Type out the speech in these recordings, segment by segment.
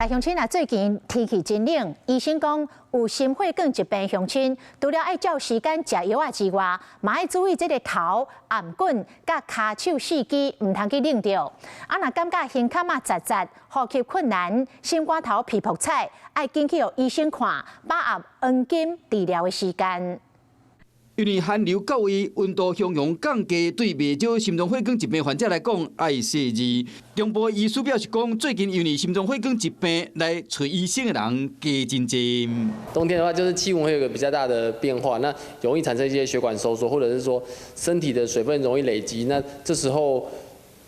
鄉親啊，最近天氣真冷，醫生講有心血管疾病鄉親，除了愛照時間食藥仔之外，嘛愛注意這个頭、頷頸、佮跤手四肢，毋通去冷著。啊，若感覺胸坎仔窒窒、呼吸困難、心肝頭皮薄彩，愛緊去予醫生看，把握黃金治療的時間。因為寒流到位，溫度雄雄降低，對袂少心臟血管疾病患者來講，愛細膩。中部醫師表示講，最近因為心臟血管疾病來揣醫生的人加真濟。冬天的話，就是氣溫會有個比較大的變化，那容易產生一些血管收縮，或者是說身體的水分容易累積，那這時候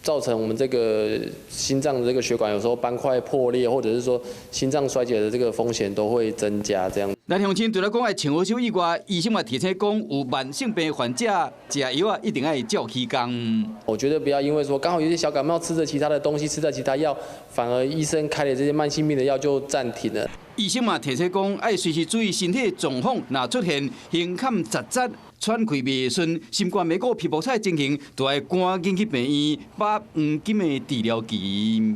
造成我們這個心臟的這個血管有時候斑塊破裂，或者是說心臟衰竭的這個風險都會增加。這樣。那鄉親除了講愛穿好衫以外，醫生嘛提醒講，有慢性病患者食藥仔一定愛照起工。我覺得不要因為說剛好有些小感冒，吃著其他的東西，吃著其他藥，反而醫生開的這些慢性病的藥就暫停了。醫生嘛提醒講，愛隨時注意身體狀況，若出現胸坎窒窒、喘氣袂順、心肝迷糊、皮膚彩情形，就愛趕緊去病院把握黃金的治療期。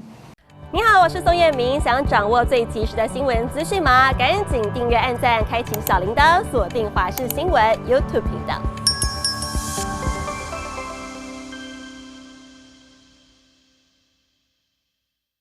你好，我是宋燕明，想掌握最及時的新聞資訊嗎？趕緊訂閱、按讚、開啟小鈴鐺，鎖定華視新聞 YouTube 頻道。